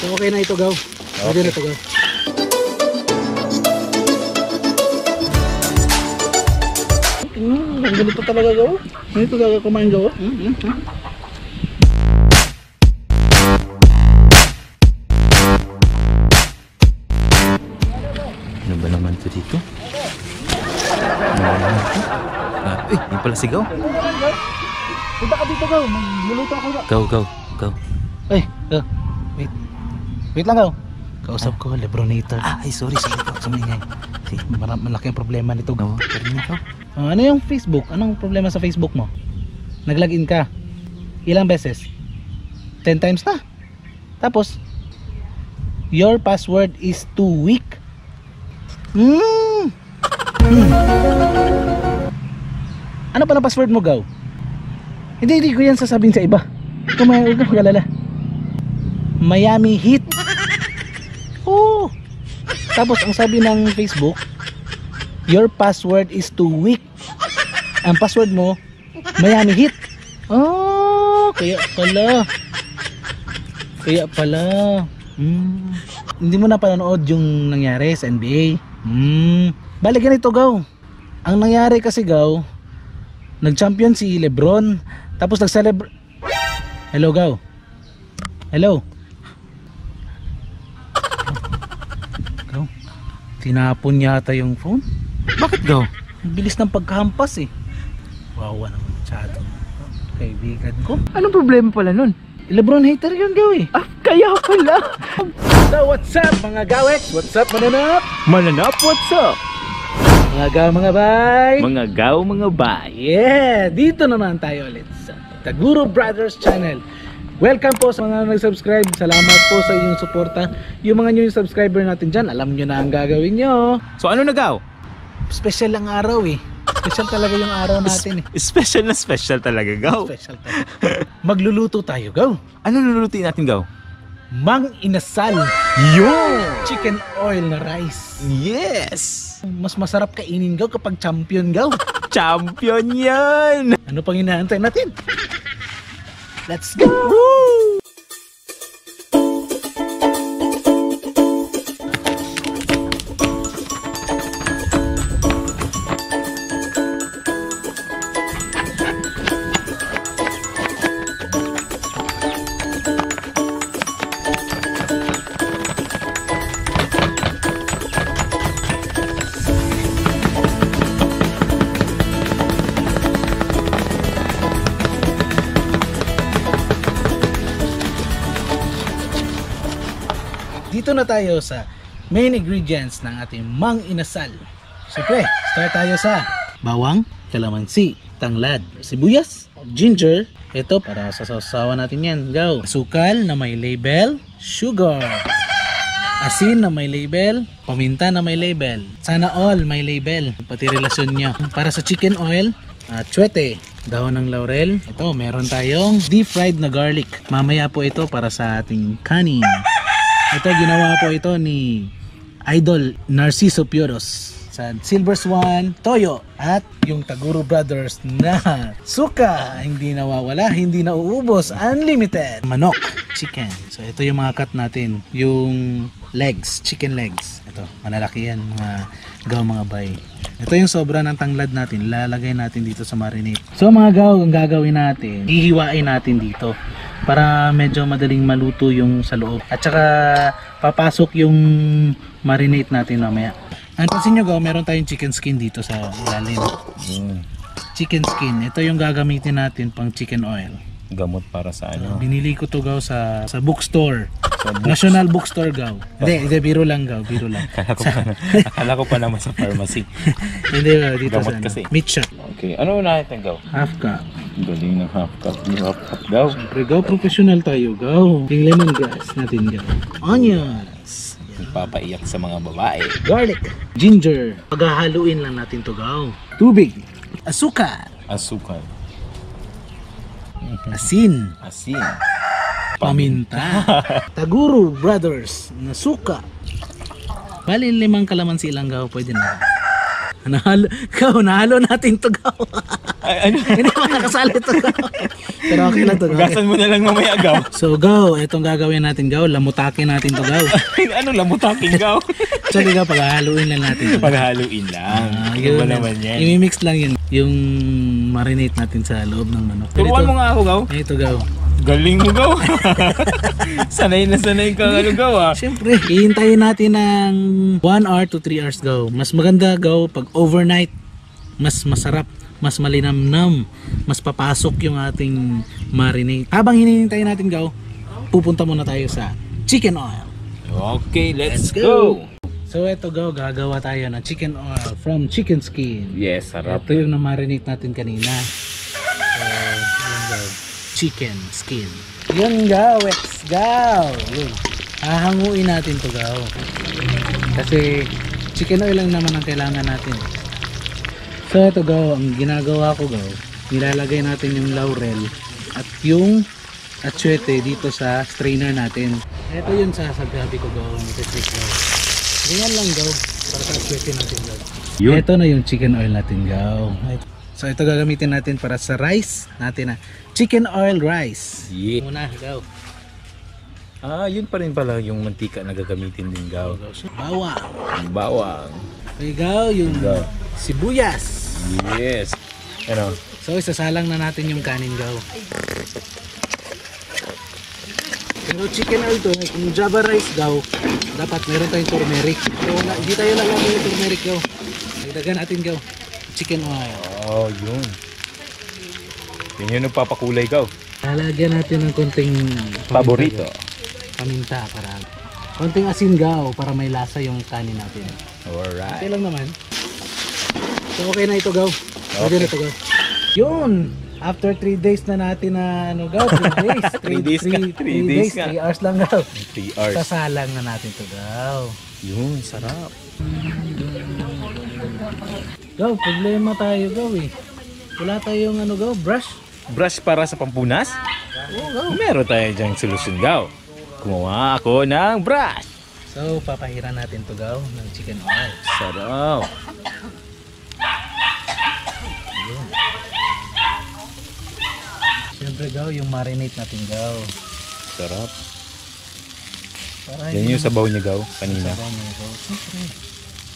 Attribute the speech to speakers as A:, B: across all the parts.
A: So okay na ito, Gaw. Pwede na ito, Gaw. Ganito talaga, Gaw. Ganito talaga kumain, Gaw.
B: Ano ba naman ito dito? Yung pala si Gaw.
A: Punta ka dito, Gaw. Magluluto ako, Gaw.
B: Gaw.
A: Ay, Gaw. Wait lang, Gaw. Kausap ko, Lebronator.
B: Ay, sorry. Sumingay.
A: Malaki ang problema nito, Gaw.
B: Gaw.
A: Ano yung Facebook? Anong problema sa Facebook mo? Nag-login ka. Ilang beses? 10 times na. Tapos, your password is too weak. Ano pa na password mo, Gaw? Hindi ko yan sasabihin sa iba. Huwag kang mag-alala. Miami Heat. Oh. Tapos ang sabi ng Facebook, your password is too weak. Ang password mo, Miami Heat. Oh, kaya pala. Hindi mo na panonood yung nangyari sa NBA. Balik ganito, Gaw. Ang nangyari kasi, Gaw, nag-champion si Lebron, tapos nag-celebrate. Hello, Gaw. Hello. Gaw, tinapon yata yung phone.
B: Bakit, Gaw?
A: Ang bilis ng pagkahampas eh. Wawa naman masyado. Kaibigan ko.
C: Anong problema pala nun?
A: Lebron hater yun, Gaw eh.
C: Kaya pala.
A: So what's up mga Gawex? What's up mananap?
C: Mananap, what's up?
A: Mga Gaw, mga bay.
C: Mga Gaw, mga bay.
A: Yeah, dito naman tayo ulit sa Taguro Brothers Channel. Welcome po sa mga nag-subscribe. Salamat po sa inyong suporta. Yung mga new subscriber natin dyan, alam nyo na ang gagawin nyo.
B: So ano na, Gaw?
A: Special ang araw eh. Special talaga yung araw natin eh.
B: Special talaga, Gaw.
A: Special talaga. Magluluto tayo, Gaw.
B: Ano lulutuin natin, Gaw?
A: Mang inasal.
B: Yun!
A: Chicken oil na rice.
B: Yes!
A: Mas masarap kainin, Gaw, kapag champion, Gaw.
B: Champion yan!
A: Ano pang inaantay natin? Let's go!
B: Woo!
A: Dito na tayo sa main ingredients ng ating mang inasal. Siyempre, start tayo sa bawang, kalamansi, tanglad, sibuyas, ginger. Ito para sa sausawan natin yan, Gaw. Asukal na may label, sugar, asin na may label, paminta na may label, sana all may label, pati relasyon nyo. Para sa chicken oil, chwete, dahon ng laurel. Ito, meron tayong deep fried na garlic. Mamaya po ito para sa ating kanin. Ito, ginawa po ito ni Idol Narciso Pioros sa Silver Swan, Toyo at yung Taguro Brothers na suka. Hindi nawawala, hindi nauubos, unlimited. Manok, chicken. So ito yung mga cut natin, yung legs, chicken legs. Ito, malalaki yan mga Gaw, mga bay. Ito yung sobra ng tanglad natin, lalagay natin dito sa marinade. So mga Gaw, ang gagawin natin, hihiwain natin dito para medyo madaling maluto yung sa loob. At saka papasok yung marinate natin mamaya. Ang pansin nyo, Gaw, meron tayong chicken skin dito sa ilalim. Chicken skin, ito yung gagamitin natin pang chicken oil.
B: Gamot para sa ano?
A: Binili ko to, Gaw, sa bookstore. National Bookstore, Gaw. Hindi, biro lang, Gaw, biro lang.
B: Akala ko pa naman sa pharmacy.
A: Hindi, Gaw, dito
B: Gamot
A: sa
B: kasi.
A: meat shop.
B: Okay, ano natin, Gaw?
A: Half cup.
B: Galing ng half cup. Gaw.
A: Siyempre, Gaw, professional tayo, Gaw. Yung lemongrass natin, Gaw. Onions.
B: Papaiyak sa mga babae.
A: Garlic. Ginger. Paghahaluin lang natin to, Gaw. Tubig. Asukal.
B: Asukal.
A: Asin.
B: Asin.
A: Paminta. Taguro Brothers na suka. Bali 5 kalamansi lang, Gaw, pwede na. Nahalo natin to, Gaw.
B: Ay, ano?
A: Hindi pa nakasali to. Pero okay lang to.
B: Gasan mo na lang mamaya, gaw.
A: So Gaw, itong gagawin natin Gaw, lamutakin natin to Gaw.
B: Ano, lamutaking gaw?
A: Actually Gaw, paghahaluin lang natin.
B: Paghaluin lang. Ano ba naman yan?
A: Imimix lang yun. Yung marinate natin sa loob ng manok.
B: Turuan mo nga ako, gaw.
A: Ito Gaw.
B: Galing mo, gaw. Sanay na sanay ka, ano, gaw, ah.
A: Siyempre, hihintayin natin ng 1 hour to 3 hours Gaw. Mas maganda Gaw pag overnight. Mas masarap, mas malinamnam, mas papasok yung ating marinate. Habang hinihintay natin Gaw, pupunta muna tayo sa chicken oil.
B: Okay, let's
A: Let's
B: go.
A: So ito Gaw, gagawa tayo ng chicken oil from chicken skin.
B: Yes, sarap.
A: Ito yung na-marinate natin kanina. So, yun Gaw. Chicken skin. Yun Gaw, let's go! Yun. Hahanguin natin to Gaw. Kasi chicken oil lang naman ang kailangan natin. So ito Gaw, ang ginagawa ko Gaw, nilalagay natin yung laurel at yung atsuete dito sa strainer natin. Ito yun sa sabi ko Gaw, nito-trick Gaw. Ganyan lang Gaw, para sa atsuete natin Gaw.
B: Yun.
A: Ito na yung chicken oil natin Gaw. So ito gagamitin natin para sa rice natin na chicken oil rice.
B: Yeah.
A: Muna Gaw.
B: Yun pa rin pala yung mantika na gagamitin din, gaw.
A: Bawang.
B: Bawang.
A: Okay Gaw, yung
B: Gaw.
A: sibuyas.
B: Yes. Ano?
A: So isasalang na natin yung kanin Gaw. Pero chicken oil to, kung Java rice Gaw, dapat meron tayong turmeric. So hindi tayo lalagay yung turmeric Gaw. Dagdagan natin Gaw, chicken oil.
B: Oh, yun. Yun yung nagpapakulay, gaw.
A: Lalagyan natin ng konting
B: Paborito.
A: paminta para konting asin Gaw para may lasa yung kanin natin. Okay
B: Alright.
A: lang naman. So okay na ito Gaw. Okay na ito Gaw. Yun! After 3 days na natin na ano Gaw, 3 days.
B: 3 days ka, 3 days ka.
A: 3 hours lang Gaw.
B: 3 hours.
A: Sasalang na natin ito Gaw.
B: Yun, sarap.
A: Gaw, problema tayo Gaw eh. Wala tayong ano Gaw, brush.
B: Brush para sa pampunas?
A: Oo Gaw.
B: Meron tayo dyang solusyon, gaw. Kumuha ako ng brush.
A: So papahiran natin to Gaw ng chicken oil.
B: Sarap.
A: Siyempre Gaw, yung marinate natin Gaw.
B: Sarap.
A: Para
B: Yan yung sabaw niya, gaw, kanina.
A: Sabaw niya Gaw. Siyempre.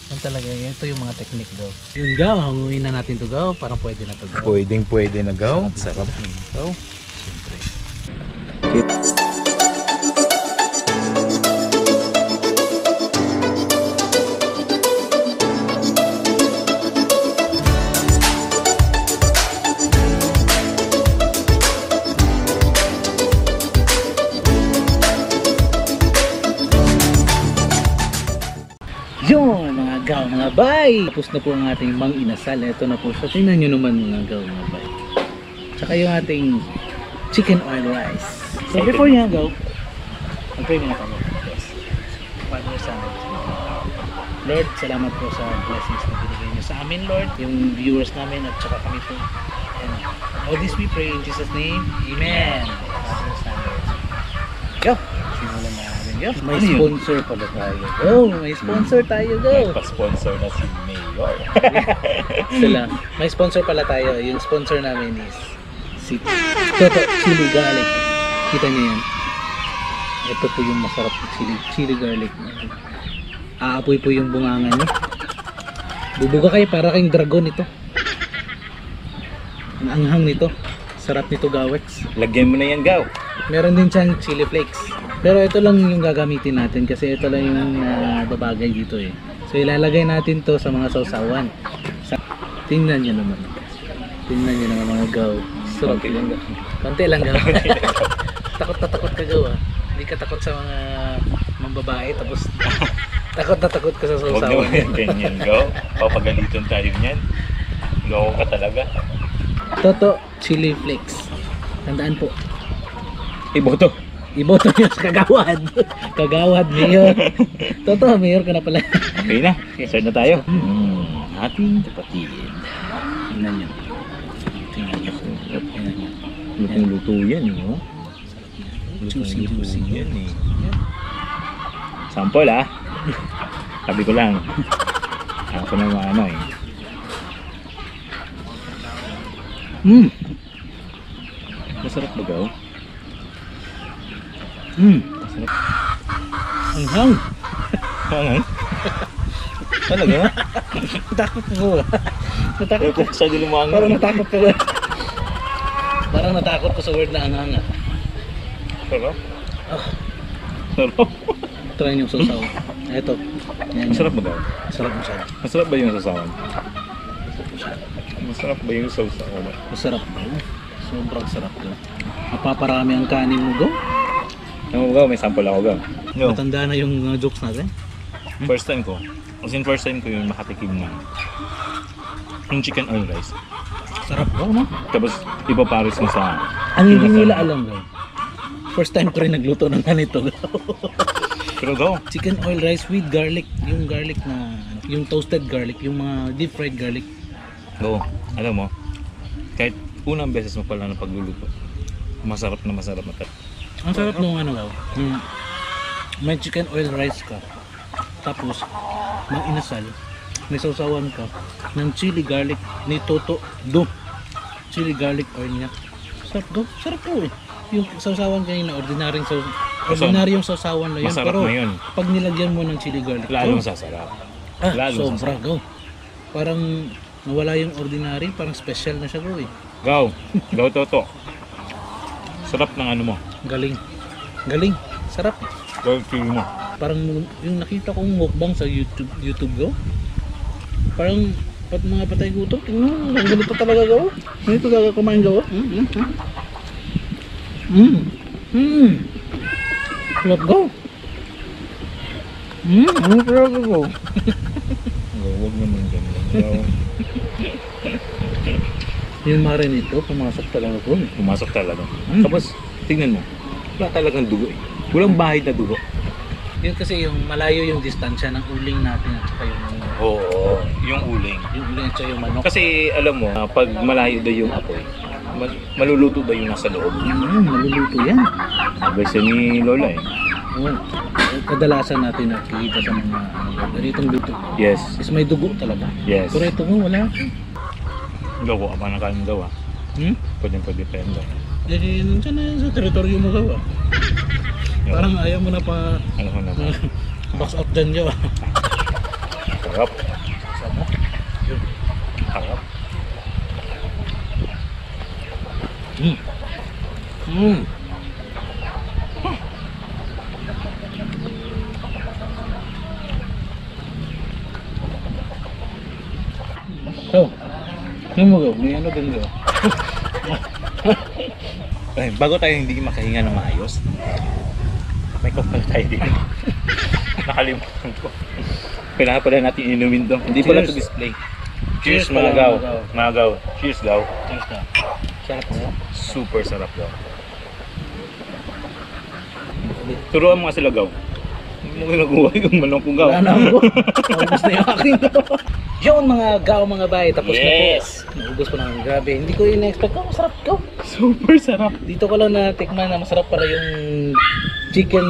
A: Yan talaga, ito yung mga technique Gaw. Yun Gaw, hanguin na natin to Gaw. Parang pwede na to Gaw.
B: Pwede na, gaw. Sarap. Gaw.
A: Siyempre. Yun mga Gaw, mga bay! Tapos na po ang ating mang inasal. Ito na po siya. Tingnan nyo naman mga Gaw, mga bay. Tsaka yung ating chicken oil rice. So before yan Gaw, mag-pray muna tayo. Yes. Father, Son, and Spirit. Lord, salamat po sa blessings na binigay nyo sa amin Lord. Yung viewers namin at tsaka kami po. And all this we pray in Jesus' name. Amen. Father, Son, and Spirit. Go! Simulan na natin. Go! May
B: Ano yun?
A: sponsor pala tayo. Go! May sponsor tayo. Go!
B: Pa-sponsor na si Mayor.
A: Sila. May sponsor pala tayo. Yung sponsor namin is si Toto Chili Garlic. Kita niyo yan. Ito po yung masarap na chili garlic. Aapoy po yung bunganga niya. Bubuga kayo para kayong dragon ito. Ang anghang nito. Sarap nito Gawex.
B: Lagyan mo na yan, gaw.
A: Meron din siyang chili flakes. Pero ito lang yung gagamitin natin kasi ito lang yung babagay dito eh. So ilalagay natin to sa mga sausawan. Tingnan nyo naman. Tingnan nyo naman mga Gaw. Sarap lang Gaw. Konti lang Gaw. Takot na takot ka Gaw ah. Hindi ka takot sa mga babae tapos takot na takot ka sa
B: Huwag
A: sausawan.
B: naman yan ganyan, gaw. Papagalitan tayo niyan. Loko ka talaga.
A: Toto chili flakes. Tandaan po.
B: Iboto.
A: Iboto nyo sa kagawad. Kagawad, mayor. Toto, mayor ka na pala.
B: Okay na. Start na tayo. Ating kapatid.
A: Tingnan nyo. Tingnan nyo. Tingnan nyo.
B: Lutong-luto yan, no?
A: Juicy, juicy.
B: Yan, eh. Sample, ah. Sabi ko lang. Ako na ano, eh.
A: Mm.
B: Masarap ba gaw?
A: Mm.
B: Masarap.
A: Ang hang.
B: Hangan? Talaga?
A: Natakot ko. Natakot ko.
B: Sa di lumangan.
A: Parang natakot ko. Parang natakot ko sa word na ang hanga.
B: Sarap?
A: Ah,
B: Sarap?
A: try nyo sausaw. Ito. Yan,
B: Masarap ba gaw?
A: Masarap masyado.
B: Masarap ba yung sasawan? Masarap ba yung sausawan?
A: Masarap ba? Sobrang sarap ko. Mapaparami ang kanin mo, go.
B: Ano gaw? May sample ako gaw. No.
A: Matanda na yung jokes natin.
B: First time ko. As in first time ko yung makatikim na yung chicken oil rice.
A: Sarap go, no?
B: Tapos ipapares mo sa
A: Ang hindi nila alam, go. First time ko rin nagluto ng ganito, go.
B: Pero gaw.
A: Chicken oil rice with garlic. Yung garlic na, yung toasted garlic, yung mga deep fried garlic.
B: Gaw. Alam mo, kahit unang beses mo pala na pagluluto, masarap na masarap na.
A: Ang sarap nung ano, go. May chicken oil rice ka. Tapos, may inasal. May sausawan ka ng chili garlic ni Toto Do. Chili garlic oil niya. Sarap go. Sarap go eh. Yung sausawan kanina, ordinaryong sausawan na yun.
B: Masarap
A: Pero
B: na yun.
A: pag nilagyan mo ng chili garlic,
B: Lalong
A: go.
B: sasarap.
A: Ah,
B: lalong
A: sobra go. Parang nawala yung ordinary, parang special na siya go eh.
B: Gaw. Gaw toto. Sarap ng ano mo.
A: Galing. Galing. Sarap.
B: Gaw chili mo.
A: Parang yung nakita kong mukbang sa YouTube go. Parang mga patay gutom. Tingnan mo, ang ganito talaga go. Ganito talaga kumain go. Sarap go. Ano talaga go?
B: Gaw, huwag naman ganyan. Gaw.
A: Yung marinito, pumasok talaga go.
B: Pumasok talaga. Tapos, tignan mo. Wala talagang dugo eh. Walang bahid na dugo.
A: Yun kasi yung malayo yung distansya ng uling natin at saka yung
B: Oo, yung uling.
A: uling at saka yung manok.
B: Kasi alam mo, pag malayo daw yung apoy, maluluto daw yung nasa loob.
A: Maluluto yan.
B: Sabi siya ni Lola eh.
A: Oo. Kadalasan natin nakikita sa mga ganitong luto
B: Yes,
A: is may dugo talaga.
B: yes.
A: Pero ito mo wala.
B: Gaw ko, apa na kain gawa. Pwede pa yan gaw.
A: Eh, nandiyan na yan sa teritoryo mo gawa. Parang ayaw mo na pa
B: Ano ko na ba?
A: box out dyan gawa.
B: Sarap.
A: Sama? Yun.
B: Sarap.
A: So, ano mo gawa? May ano din gawa?
B: Ay, bago tayo hindi makahinga ng maayos, may coke pala tayo dito. Nakalimutan ko. Kailangan pala natin inumin to. Hindi pala
A: Cheers.
B: to display.
A: Cheers
B: Cheers mga gaw.
A: mga gaw.
B: Mga gaw. Cheers gaw.
A: Cheers ka. Sarap mo.
B: Super sarap gaw. Turuan mo nga sila gaw. Hindi mo ginagawa yung manok kong gaw.
A: Wala na ako. Naubos na yung aking gawa. Yun mga gaw mga bay. Tapos
B: Yes.
A: na po. Naubos ko na. Grabe. Hindi ko in-expect ko. Masarap gaw.
B: Super sarap.
A: Dito ko lang natikman na masarap pala yung chicken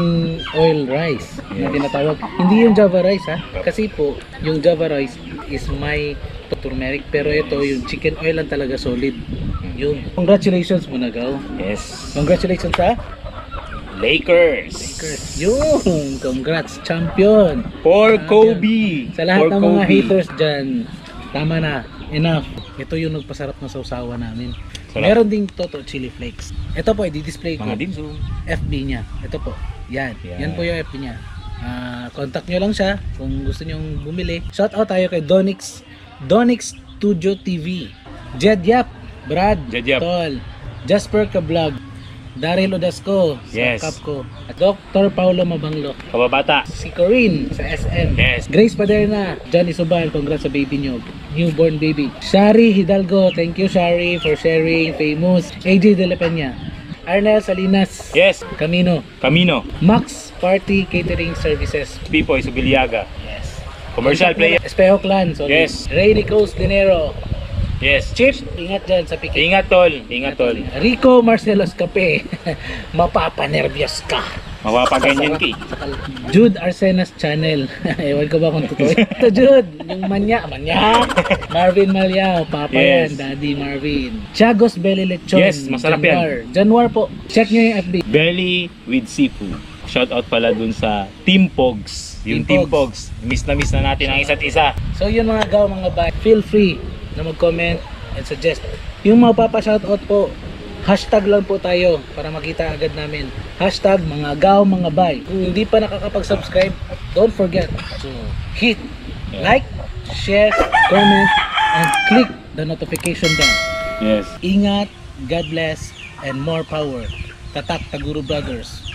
A: oil rice na
B: Yes.
A: tinatawag. Hindi yung Java rice ha. Kasi po, yung Java rice is may turmeric. Pero ito, yung chicken oil lang talaga solid. Yun. Congratulations muna gaw.
B: Yes.
A: Congratulations ha.
B: Lakers.
A: Yun. Congrats. Champion.
B: For
A: Champion.
B: Kobe.
A: Sa lahat
B: For
A: ng mga
B: Kobe.
A: haters dyan, tama na. Enough. Ito yung nagpasarap na sausawa namin.
B: Sarap.
A: Meron ding Toto Chili Flakes. Ito po, i-display ko.
B: Mga dimsum.
A: FB niya. Ito po. Yan.
B: Yan.
A: Yan po yung FB niya. Contact nyo lang siya kung gusto nyong bumili. Shout out tayo kay Donix Studio TV. Jed Yap. Brad.
B: Jed Yap.
A: Tol. Jasper Kablog. Daryl Odasco sa
B: Yes.
A: Capco. At Dr. Paulo Mabanglo.
B: Kababata.
A: Si Corinne sa SM.
B: Yes.
A: Grace Paderna. Johnny Suban. Congrats sa baby nyo. Newborn baby. Shari Hidalgo. Thank you Shari for sharing. Famous. AJ De La Peña. Arnel Salinas.
B: Yes.
A: Camino.
B: Camino.
A: Max Party Catering Services.
B: Pipoy Subiliaga.
A: Yes.
B: Commercial player.
A: Espejo Clan. Sorry.
B: Yes.
A: Ray Nicos Dinero.
B: Yes.
A: Chip. Ingat dyan sa pikit.
B: Ingat tol. Ingat tol.
A: Rico Marcelos Cape. Mapapanervyos ka.
B: Mapapaganyan ka eh.
A: Jude Arsenas channel. Ewan ko ba kung totoo. Ito Jude, yung manya. Marvin Malyao, Papa
B: Yes.
A: yan, Daddy Marvin. Chagos Belly Lechon.
B: Yes, masarap yan.
A: Januar po. Check nyo yung FB.
B: Belly with seafood. Shout out pala dun sa Team Pogs. Yung Team
A: Team
B: Pogs. Miss na natin ang isa't isa.
A: So yun mga gaw, mga bay, feel free na mag-comment and suggest. Yung mga papa-shoutout po, hashtag lang po tayo para makita agad namin. Hashtag mga gaw, mga bay. Kung hindi pa nakakapag-subscribe, don't forget to hit like, share, comment, and click the notification bell.
B: Yes.
A: Ingat, God bless, and more power. Tatak Taguro Brothers.